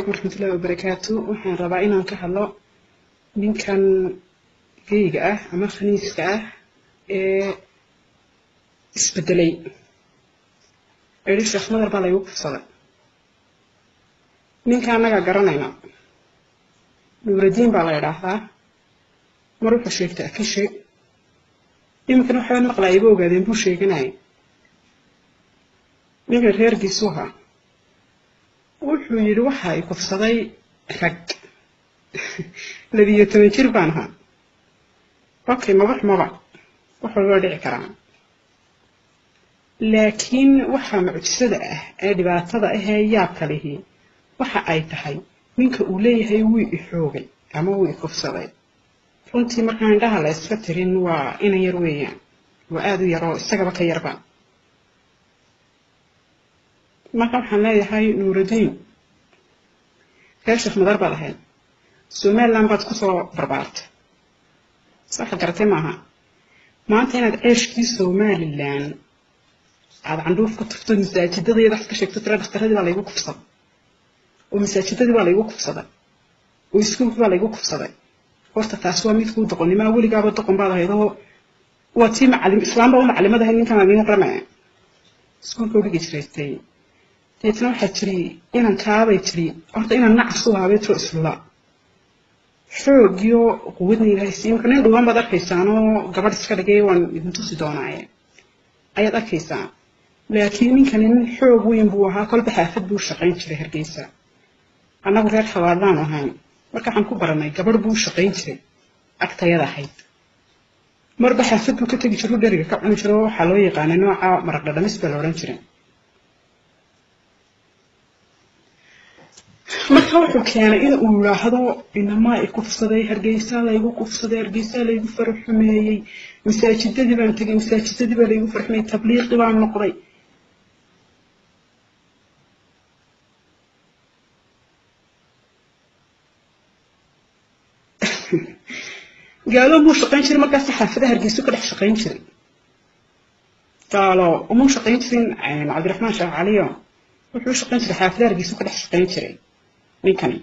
Waraxmatullahi wabarakaatu. Waxaan rabaa inaan ka hadlo ninkan geyga ah ama khaniiska ah ee isbedelay eri Sheekh Madar baa laygu kufsaday. Ninka annagaa garanayna, Nuuradiin baa la idhaahdaa. Mar wuxuu sheegtay Akishe, iminkana waxbaan maqlaa iba ogaadeen buu sheeganaya. Ninkan reergiisu ahaa, wuxuu yidhi waxa ay kufsaday rag, 12 jir baan ahaa. Okay, maba xumaba, wax walba dhici karaa, laakiin waxa mucjisada ah ee dhibaatada ah ee yaabka lihi waxa ay tahay ninka uu leeyahay wuu i xoogay ama wuu i kufsaday. Runtii markaan indhaha la iska tirin, waa inan yar weeyaan, waa aada u yaroo isagaba ka yarba. Marka waxaan leeyahay Nuuraddiin, reer Sheekh Madar baad ahayd, Somaliland baad kusoo barbaartay, saxad garatay maaha maanta inaad ceeshkii Somaliland aada candhuuf ku tufto, masaajidadayada wax ka sheegto, tira dhakhtaradii baa laygu kufsaday oo masaajidadii baa laygu kufsaday oo iskuulkii baa laygu kufsaday. Horta taas waa mid kuu doqonnimaa, weligaaba doqon baad ahayd oo waa tii macalim islaamba u macalimad ahayd. Ninkan aan idin ramaya iskuulka udhigi jiraystay, deetna waxaa jiri inankaabay tiri horta inan nacas u ahaabay tiro isla xoogiyo quwadna Ilaahay siiyo. Marka nin dhuwan baad arkaysaanoo gabadh iska dhigay, waan idin tusi doonaaye ayaad arkaysaa, laakiin ninkani nin xoog weyn buu ahaa. Kolba xaafad buu shaqayn jiray Hargeysa, annagu reer Xawaadlaanu ahayn. Marka waxaan ku baranay gabadh buu shaqayn jiray agtayada ahayd, marba xaafad buu ka tegi jiray, dheriga ka cuni jiray. Waxaa loo yaqaanay nooca maraq dhadhamis baa la odhan jiray. Marka wuxuu keenay in uu yidhaahdo inamaa i kufsaday, Hargeysa laygu kufsaday, Hargeysa laygu faraxumeeyey, masaajidadii baan tegay, masaajidadii baa laygu faraxumeeyey, tabliiqi baan noqday. Gaalo muu shaqayn jiray markaas, xaafadaha Hargeysa ka dhex shaqayn jiray. Gaalo umuu shaqayn jirin Cabdiraxmaan Sheekh Caliyo, wuxuu shaqayn jiray xaafadaha Hargeysa ka dhex shaqayn jiray ninkani.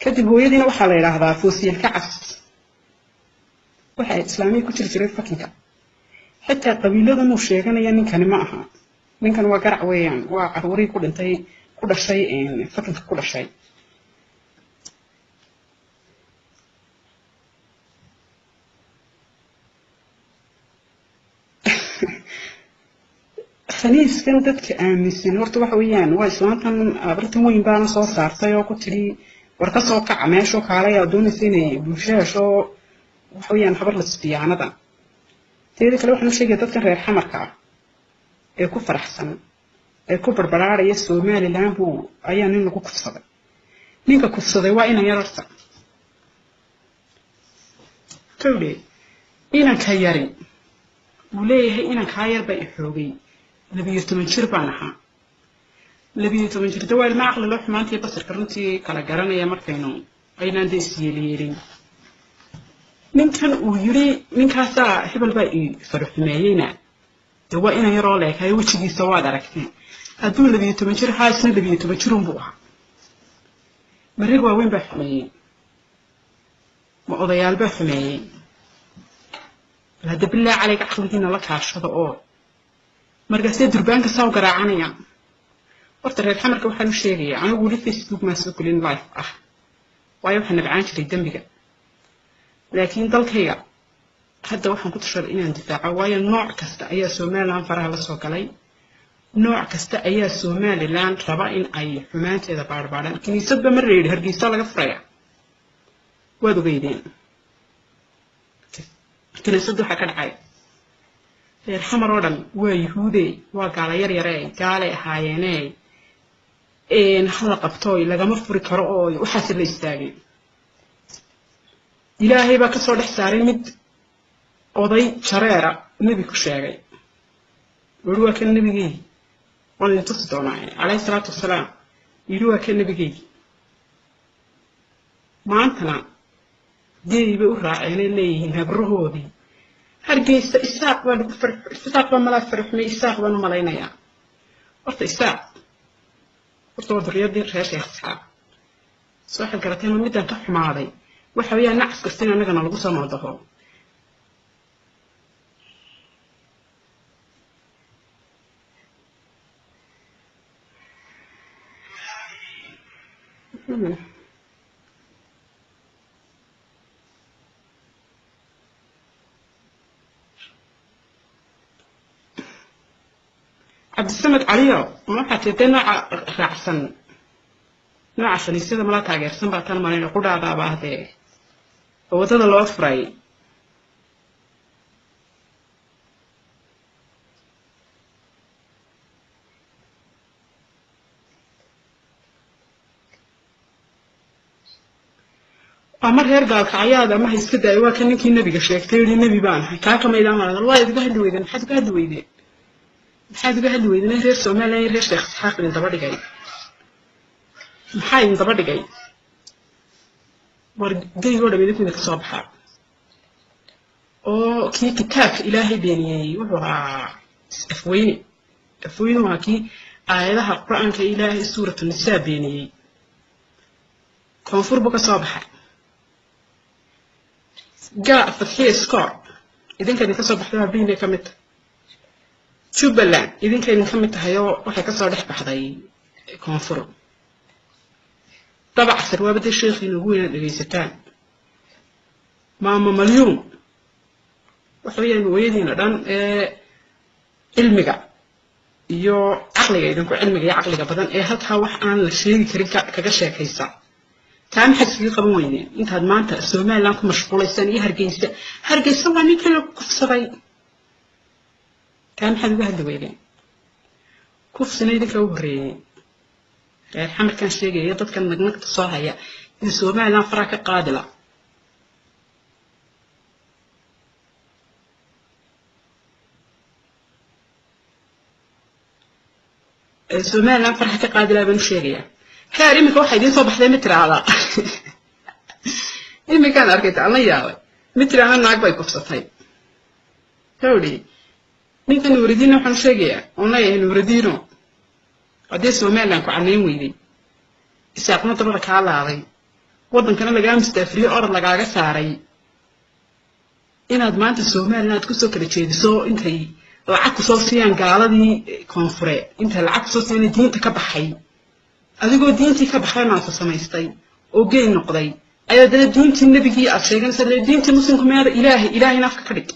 Kadib hooyadiina waxaa la yidhaahdaa Foosiyal Kacas, waxa islaamiya ku jiri jiray fakinka. Xitaa qabiiladan uu sheeganaya ninkani ma aha, ninkan waa garac weeyaan, waa caruurii ku dhintay ku dhashay fakinka ku dhashay. Khaniiskan dadka aaminsan horta waxa weeyaan waa islaantan abartan weyn baana soo saartay oo ku tidhi war ka soo kaca meeshoo kaalay aad doonaysa inay bulsho hesho. Waxa weeyaan habar la sifiyaanada. Teeda kale waxaan u sheegaya dadkan reer Xamarka ah ee ku faraxsan ee ku barbaraaraya Somaliland buu ayaa nin lagu kufsaday. Ninka kufsaday waa inan yar horta kowdhe, inanka yari uu leeyahay inankaa yar baa i xoogay, 12 jir baan ahaa. 12 jir de waa ilma caqli loo xumaantiyo basarka runtii kala garanaya, markaynu aynaan de isyeelyeelin. Ninkan uu yiri ninkaasaa hebel baa i faraxumeeyeyna de waa inan yaroo leekayo, wejigiisa waad aragteen. Hadduu 12 jir ahaa, isna 12 jirunbuu ahaa. Ma rag waaweyn baa xumeeyey? Ma odayaal baa xumeeyey? Bal hadda bilaa calayga caqligiina la kaashada oo markaasee durbaanka saa u garaacanaya. Horta reer Xamarka waxaan u sheegayaa, anigu weli Facebook maan soo gelin live ah, waayo waxaan nabcaan jiray dembiga, laakiin dalkayga hadda waxaan ku tashaday inaan difaaco, waayo nooc kasta ayaa Somaliland faraha la soo galay, nooc kasta ayaa Somaliland raba in ay xumaanteeda baadhbaadhaan. Kiniisadba mar la yidhi Hargeysa laga furaya, waad ogeydeen kiniisadda waxaa ka dhacay. Reer Xamar oo dhan waa Yuhuude, waa gaala yar yare, gaalay ahaayeene hala qabtooy lagama furi karo oo waxaase la istaagay. Ilaahay baa kasoo dhex saaray mid oday jareera nebi ku sheegay, wuri waa kan nebigeygi, waan idin tusi doonaa, calayhi salaatu wasalaam, yidhi waa kan nebigeygi. Maantana geey bay u raaceenay leeyihiin habrahoodii Hargeysa Isaaq baa lagu far, Isaaq baa malaa faraxumay, Isaaq baan u malaynayaa. Horta Isaaq horta waa duriyadii reer Sheekh Isxaaq. Soo xil garatay ma midaan ka xumaaday waxa weeyaan nacas kasta in annagana lagu soo maadaho. Cabdisamed Caliyo, ma waxaa tirtay nooca raacsan nooca khaniisyada mala taageersan baa tan malayna qudhaadaaba ahdee oo waddada loo furay. Ama reer gaalkacyaad ama ha iska daayo, waa kan ninkii nebiga sheegtay yidhi nebi baan ahay, kaa kamaydaan hadal. Waa idiga hadli weydeen, maxaad uga hadli weydeen? Maxaad uga hadli weydeen reer Somaliland iyo reer Sheekh Isxaaq idin daba dhigay? Maxaa idin daba dhigay? War geygoo dham idinku idinka soo baxaa oo kii kitaabka Ilaahay beeniyey wuxuu ahaa Afweyne. Afweyne waa kii aayadaha Qur-aanka Ilaahay suuratu Nisaa beeniyey, koonfur buu ka soo baxay. Gaa Fadxiya Scoor idinka idinka soo baxday, waa biinay ka mid tahay. Jubbaland idinka idinka mid tahay oo waxay kasoo dhex baxday koonfur. Dabacsar waaba dee sheekhiina ugu weynaad dhegaysataan. Maama Malyuun waxa weeyaan hooyadiina dhan ee cilmiga iyo caqliga, idinku cilmiga iyo caqliga badan ee halkaa wax aan la sheegi karin kaga sheekaysa, taa maxaad iskaga qaban weyneen intaad maanta Somaliland ku mashquulaysaan iyo Hargeysa? Hargeysa waa ninkii lagu kufsaday, taa maxaad uga hadli weydeen? Kufsina idinka u horreeyey. Reer Xamarkan sheegaya dadkan nagnagta soo haya in Somaliland faraa ka qaadila. Somaliland faraha ka qaadilaa baan u sheegayaa. Heer iminka waxaa idiin soo baxday mid tiraahdaa, iminkaan arkay taan la yaabay, mid tiraahda naag bay kufsatay. Hawdhi ninka Nuuridiinna waxaan u sheegayaa oon leeyahay, Nuuridiino, haddii Somaliland ku canayn weyday, Isaaqna dabada kaa laaday, waddankana lagaa mustaafriyo, orod lagaaga saaray, inaad maanta Somaliland kusoo kala jeediso intay lacag kusoo siiyaan gaaladii koonfure, intay lacag kusoo siiyaan diinta ka baxay, adigoo diintii ka baxay maanta samaystay oo gey noqday, ayaa dana diintii nebigii aad sheeganaysa, diintii muslimku meeda Ilaahay Ilaahayna afka ka dhig.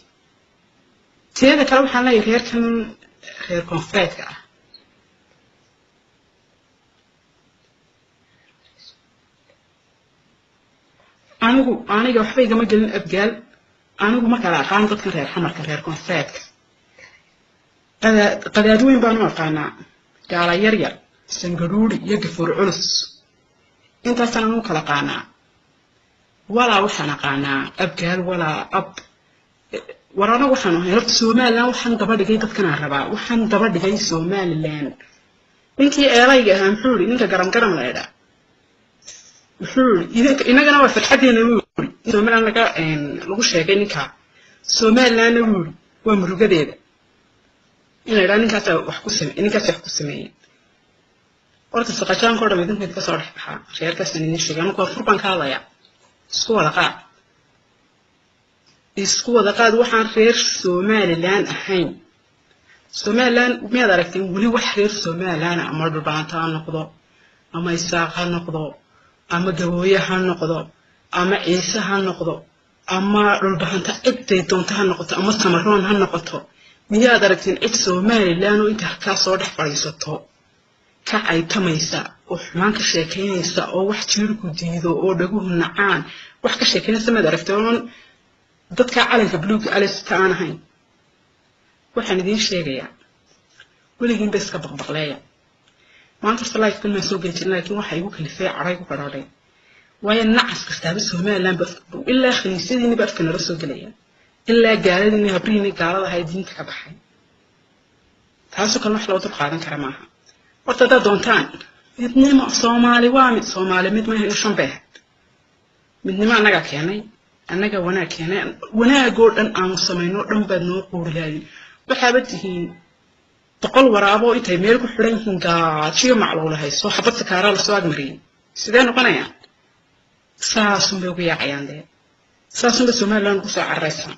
Teeda kale waxaan leeyahay reerkan reer koonfureedka ah, anigu aniga waxba igama gelin Abgaal, anigu ma kala aqaan dadkan reer Xamarka. Reer koonfureedka qadaad weyn baan u aqaanaa, gaala yar yar, sangadhuuri iyo gafuur culus, intaasaan anigu kala aqaanaa. Walaa waxaan aqaanaa Abgaal walaa ab. War anagu waxaan ahay horta Somaliland waxaan daba dhigay dadkanaan rabaa, waxaan daba dhigay Somaliland. Ninkii eelayga ahaa muxuu yidhi? Ninka garam garam la idhaa muxuu yidhi? Innagana waa farxaddeena buu yidhi Somaliland laga lagu sheegay ninka, Somalilandna buu yidhi waa murugadeeda in la idhaa ninkaasa wax ku same, ninkaas wax ku sameeyey. Horta saqajaanka o dham idinku idinka soo dhex baxaa, reerkaasaan idin sheegay. Anu koonfur baan ka hadlayaa. Isku wada qaad, isku wada qaad, waxaan reer Somaliland ahayn. Somaliland miyaad aragteen weli wax reer Somaliland, ama Dhulbaanta ha noqdo, ama Isaaq ha noqdo, ama Gabooye ha noqdo, ama Ciise ha noqdo, ama Dhulbahanta ciday doonto ha noqoto, ama Samaroon ha noqoto, miyaad aragteen cid Somaliland oo inta halkaa soo dhex fadhiisato ka caytamaysa oo xumaan ka sheekaynaysa oo wax jiirku diido oo dhaguhu nacaan wax ka sheekaynaysa? Miyaad aragteen oon dadka calanka buluuga alista aan ahayn? Waxaan idiin sheegayaa, weligiinba iska baqbaqleeya. Maanta horta live-kan maan soo geli jirin, laakiin waxa igu kalifay cadhay ku qadhaadhay, waayo nacas kastaaba Somaliland ilaa khaniisyadiiniba afka nala soo gelaya, ilaa gaaladiini habrihiini gaalada ahay diinta ka baxay. Taasoo kale wax loo dul qaadan kara maaha. Horta haddaad doontaan midnimo, Soomaali waa mid, Soomaali mid maaha, shan bay ahayd. Midnimo annagaa keenay, annaga wanaag keenay, wanaagoo dhan aanu samayno dhan baad noo quurilaadin. Waxaaba tihiin 100 waraabo intay meel ku xidhan yihiin gaajiyo macluula hayso, xabad sakaaraa lasoo agmariyey, sidee noqonayaan? Saasun bay ugu yaacayaan dee, saasunba Somaliland ugu soo cararaysaa.